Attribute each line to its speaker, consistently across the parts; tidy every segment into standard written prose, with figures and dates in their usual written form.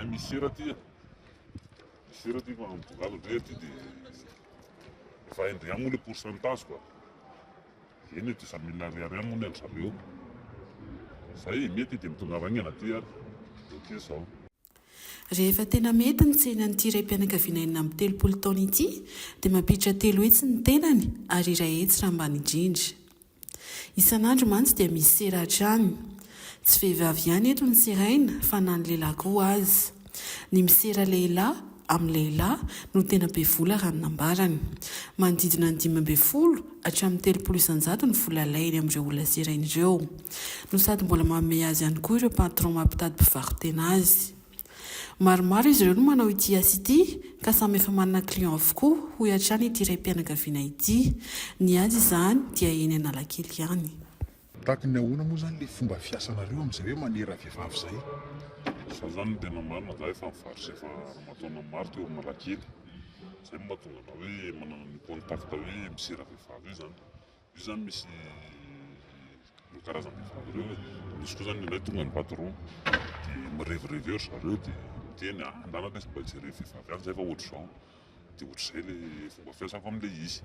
Speaker 1: Ay misy sera aty e. Misy sera aty fa mitongava ndray aty dia efa hain-dry ihany moa le pourcentage quoi. Eny e, 200 000 ariary ihany moa ny an-dry zareo. Zay e, mety dia mitongava haingana aty ary. Ok zao.
Speaker 2: Rehefa tena mety ny tsenan'ity raim-pianakaviana 36 taona ity dia mampiditra 300 ny tenany ary 100 raha ambany indrindra. Isan'andro mantsy dia misy sera hatrany. Tsy vehivavy ihany eto no seraina fa na ny lehilahy koa aza. Ny misera lehilahy amin'ny lehilahy no tena be vola raha ny nambarany. Manodidina ny 15 hatramin'ny 30% ny vola alainy amin'ireo olona serainy ireo. No sady mbola manome azy ihany koa ireo patron mampitady mpivaro-tena azy. Maromaro izy ireo no manao ity asa ity ka samy efa manana client avokoa, hoy hatrany ity raim-pianakaviana ity. Ny azy izany dia eny Analakely ihany.
Speaker 3: Tahaka ny ahoana moa izany ilay fomba fiasanareo amin'izay hoe manera vehivavy izay?
Speaker 1: Za zany ny tena marina za efa nivarotra efa aman-taonany maro teo Analakely. Zay no mahatonga anah hoe manana ny contact hoe misera vehivavy io zany. Io zany misy ireo karazam-behivavy ireo e. Misy koa zany indraindray tonga ny patron dia mirevirevy eo ry zareo dia miteny ah andana lesy mba jereo vehivavy any zay fa ohatr'izao. Dia ohatr'izay le fomba fiasako amin'ilay izy.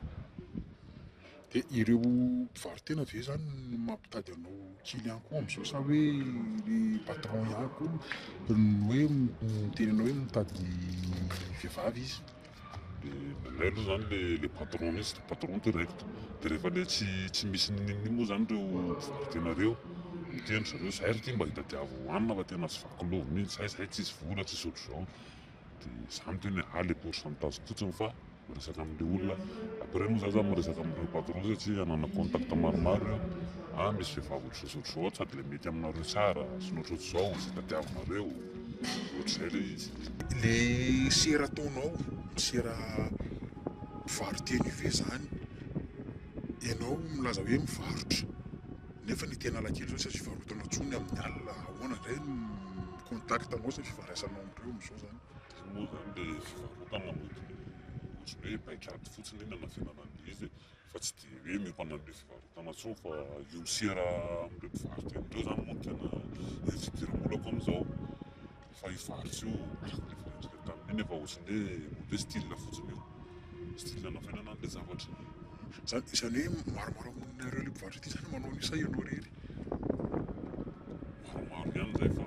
Speaker 3: Dia ireo mpivaro-tena ve zany no mampitady anao client koa amin'izao sa hoe le patron ihany koa no hoe miteny anao hoe mitady vehivavy izy?
Speaker 1: Dia indraindray aloha zany le le patron mihitsy, le patron direct. Dia rehefa le tsy tsy misy n'inon'inona moa zany ireo mpivaro-tena ireo, miteny ry zareo zay ry ty mba itadiavo hohanina fa tena tsy vaky loha mihitsy zay, zay tsisy vola tsisy ohatr'izao. Dia za miteny hoe ah le pourcentage fotsiny fa miresaka amin'le olona. Après moa za zany miresaka amin'ireo patron satria hanana contact maromaro ireo, ah misy vehivavy ohatr'izao sy ohatr'izao ato sady le mety aminareo tsara sy ny ohatrohatr'izao izay tadiavinareo. Ohatr'izay le izy.
Speaker 3: Le sera ataonao, misera mpivaro-tena io ve zany ianao milaza hoe mivarotra nefa ny ety Analakely zao tsy azo ivarotana intsony amin'ny alina, ahoana indray ny contact anao sy ny fifandraisanao amin'ireo amin'izao zany?
Speaker 1: Io moa zany le fivarotana mody ohatran'ny hoe paikady fotsiny iny anafenana an'le izy e, fa tsy dia hoe miompana an'le fivarotana intsony fa io misera amin'ireo mpivaro-tena ireo zany moa no tena io fidiram-bolako amin'izao. Fa io faritra io, araka ilay voaendrika tamin'iny efa ohatran'ny hoe mody hoe style fotsiny io. Style nafenana an'ilay zavatra.
Speaker 3: Izany izany hoe maromaro aminareo ilay mpivarotra ity izany manao an'io sa ianao irery?
Speaker 1: Maromaro ihany izay fa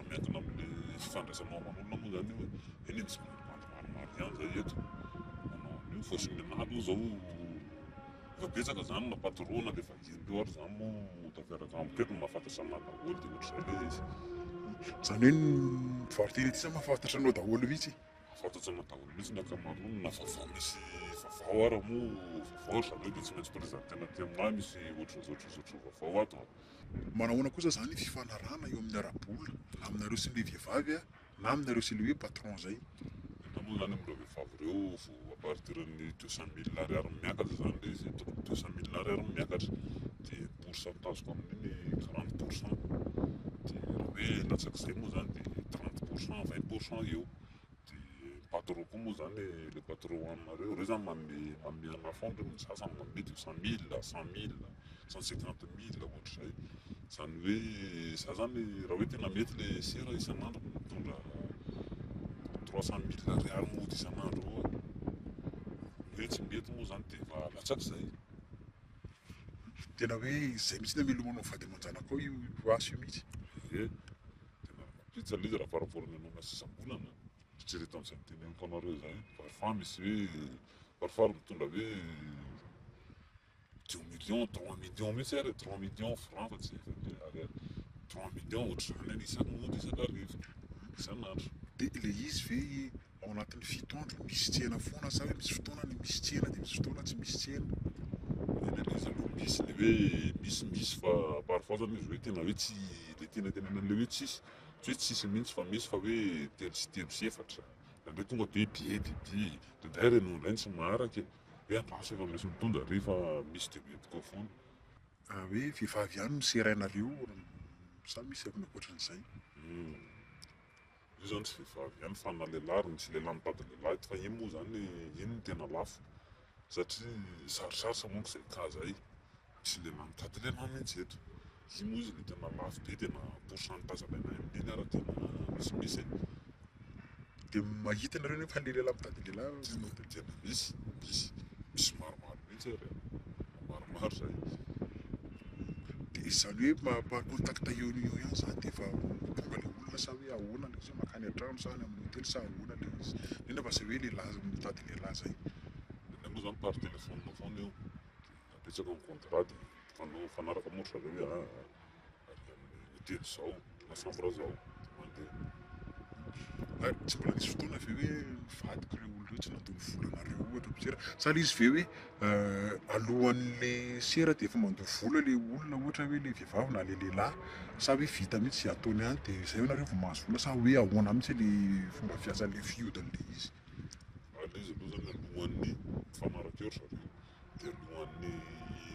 Speaker 1: miankina amin'ilay fifandraisanao aman'olona moa izany io e. Eny e, misy bandy maromaro ihany izay eto manao an'io fa ohatran'ny anah aloha izao efa betsaka izany na patron na ilay vahiny ireo ary izany moa tafiaraka amiko eto no mahafantatra anah daholo dia ohatr'izay ilay izy.
Speaker 3: Izany hoe ny mpivarotena ety izany mahafantatra anao daholo mihitsy?
Speaker 1: Mahafantatra anah daholo mihitsy ny ankamaroany na vaovao misy vaovao ara moa vaovao ry zareo dia tsy maintsy présenter-na aty aminah misy ohatran'izao ohatran'izao ohatran'izao vaovao ato a.
Speaker 3: Manahoana kosa izany ny fifanarahana eo amin'ny ara-bola aminareo sy ilay vehivavy na aminareo sy ilay hoe patron izay?
Speaker 1: Ny anah moa izany amin'ireo vehivavy ireo vao à partir ny 200 000 ariary miakatra izany ilay izy e, tokony 200 000 ariary miakatra dia pourcentage-ko amin'iny 40 pourcent dia raha hoe latsak'izay moa izany dia 30 pourcent, 20 pourcent eo. Dia ny patron koa moa izany le patron aminareo ireo izany manome manome anah foana ireo, ny sasany manome 200 000, 100 000, 150 000 ohatr'izay. Izany hoe za zany raha hoe tena mety le sera isan'andro mitondra 300 000 ariary mody isan'andro eo aho. Ny hoe tsy mety moa izany dia efa latsak'izay.
Speaker 3: Tena hoe izay mihitsy no amelomanao vady aman-janakao io asa io mihitsy?
Speaker 1: Ie, tena mampiditra ilay izy raha par rapport ny anao miasa isam-bolana. Eritrereto amin'izay niteneniko anareo izay. Parfois misy hoe, parfois ary mitondra hoe 2 millions, 3 millions mihitsy ary e, 3 millions francs fa tsy ariary, 3 millions ohatr'izany any isaky mody isan-kariva, isan'andro.
Speaker 3: Dia ilay izy ve ao anatin'ny 7 andro misy tsena foana sa hoe misy fotoana ny misy tsena dia misy fotoana tsy misy tsena?
Speaker 1: Eny ilay izy aloha misy le hoe misy misy fa parfois zany izy hoe tena hoe tsy le tena tenenina an'ilay hoe tsisy, tsy hoe tsisy mihitsy fa misy fa hoe telo sy telo sy efatra, indraindray tonga dia be dia be, indraindray renao indray ny tsy maharaka e, hoe andraso efa misy mitondra re fa misy dia hoentiko ao foana.
Speaker 3: Hoe vehivavy ihany no serainareo sa misy ankoatran'izay?
Speaker 1: Io zany tsy vehivavy ihany fa na lehilahy ary misy lehilahy mitady lehilahy eto fa iny moa zany iny no tena lafo satria sarosarotra manko izay cas zay, misy lehilahy mitady lehilahy mihitsy eto, iny moa izy le tena lafo be tena pourcentage alaina amin'iny ary tena misimisy e.
Speaker 3: dia mahita nareo nefa le lehilahy mitady lehilahy.
Speaker 1: Tena misy, misy, misy maromaro mihitsy ary a. Maromaro zay.
Speaker 3: Dia izany hoe par contact eo no eo ihany izany dia efa tonga ilay olona sa hoe ahoana ilay izy hoe mankany an-trano sa any amin'ny hotely sa ahoana ilay izy? Indrindra fa izay hoe lehilahy mitady lehilahy izay.
Speaker 1: Ny ahy moa izany par téléphone foana io. Dia apetraka ny contrat dia mifanao mifanaraka moa ry zareo hoe ah ary amin'ny hotely izao na chambre izao dia mandeha.
Speaker 3: Ary tsy mbola nisy fotoana ve hoe nivadika ireo olona ireo tsy nandoa ny volanareo ohatra mpisera? Sa ilay izy ve hoe alohan'le sera dia efa mandoa vola ilay olona ohatra hoe ilay vehivavy na ilay lehilahy sa hoe vita mihitsy izay ataony any dia izay ve nareo vao mahazo vola sa hoe ahoana mihitsy ilay fomba fiasan'ilay fihodin'ilay izy?
Speaker 1: Ilay izy aloha izany alohan'ny mifanaraka eo ry zareo dia alohan'ny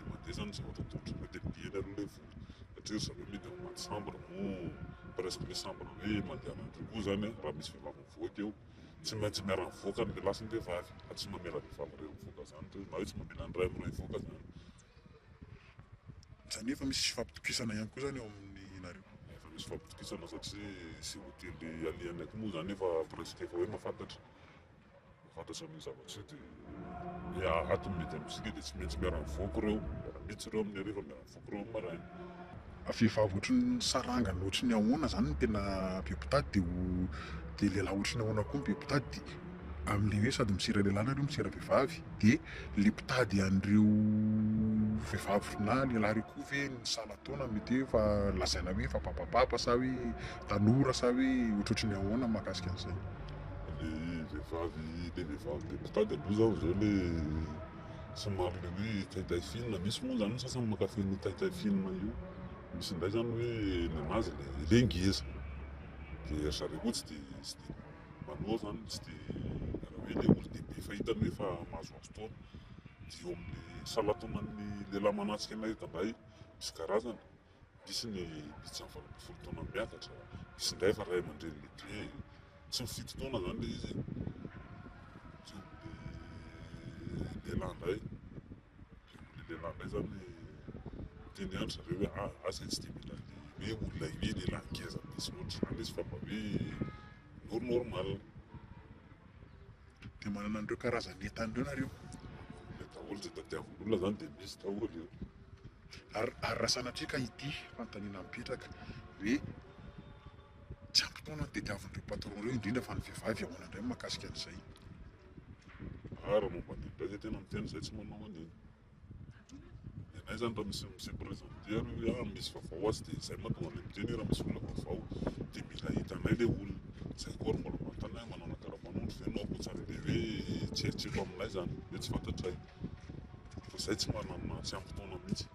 Speaker 1: mandeha izany ny zavatra ataon-dry zareo dia mihena aloha ilay vola satria ry zareo mihidy ao anaty chambre moa presque ilay chambre hoe mandehanandreo koa izany an, raha misy vehivavy mivoaka eo tsy maintsy miara-mivoaka ny lehilahy sy ny vehivavy fa tsy mamela vehivavy iray mivoaka izany ireo na hoe tsy mamela ny iray amin'ireo hivoaka izany.
Speaker 3: Izany hoe efa misy fifampitokisana ihany koa izany eo aminareo?
Speaker 1: Efa misy fifampitokisana satria izay hotely alehanay koa moa izany efa presque efa hoe mahafantatra. Mahafantatra an'io zavatra io dia hoe ato no mety amintsika dia tsy maintsy miara-mivoaka ireo, miara-mihitsy ireo amin'ny hariva, miara-mivoaka ireo amin'ny maraina.
Speaker 3: Vehivavy ohatry ny sarangany ohatry ny ahoana izany no tena be mpitady dia ho dia lehilahy ohatry ny ahoana koa no be mpitady dia amin'ilay hoe sady misera lehilahy nareo misera vehivavy dia ilay mpitady an'ireo vehivavy na lehilahy ireo koa ve ny salan-taona mety hoe efa lazaina hoe efa papapapa sa hoe tanora sa hoe ohatrohatry ny ahoana mahakasika an'izay?
Speaker 1: Le vehivavy le vehivavy be mpitady aloha zao zao le somary le hoe taille taille fine, misy moa zany ny sasany mankafy an'io taille taille fine io, misy indray zany hoe nanazy le le ngeza, de ry zareo koa tsy de tsy de manao zany tsy de raha hoe le olon-dehibe efa hitany hoe efa mahazoazo taona, de eo amin'ny salan-taonan'ny lehilahy manatrika anay eto indray misy karazany. Misy ny miditra amin'ny 18 taona miakatra, misy indray efa ray aman-dreny lehibe, tsy mifidy taona izany ilay izy e. Tsy lehilahy indray, ilay lehilahy indray izany miteny ihany ry zareo hoe ah, ah izay tsy dia mila hoe olona hoe lehilahy ngeza be sy ohatr'izany izy fa mba hoe nor-normal.
Speaker 3: Dia manana an'ireo karazan'entana ireo nareo?
Speaker 1: Manana daholo izay tadiavin'olona izany dia misy daholo eo.
Speaker 3: Ary ary raha sanatria ka ity fanontaniana mipetraka hoe tsy ampy taona ny tediavin'ireo patron ireo indrindra fa ny vehivavy ahoana indray ny mahakasika an'izay?
Speaker 1: Ah raha momba an'iny indray zay tena miteny zay tsy manao an'iny. Ny anay zany raha misy mi-se presenter ary hoe ah misy vaovao atsy dia izay mahatonga anay miteny hoe raha misy olona vaovao dia mila hitanay ilay olona. Zay koa ary mbola manontany hoe manana karapanondro ve ianao ankoatran'ilay hoe tsy eritrereto aminay zany hoe tsy fantatray. Fa zay tsy manana tsy ampy taona mihitsy.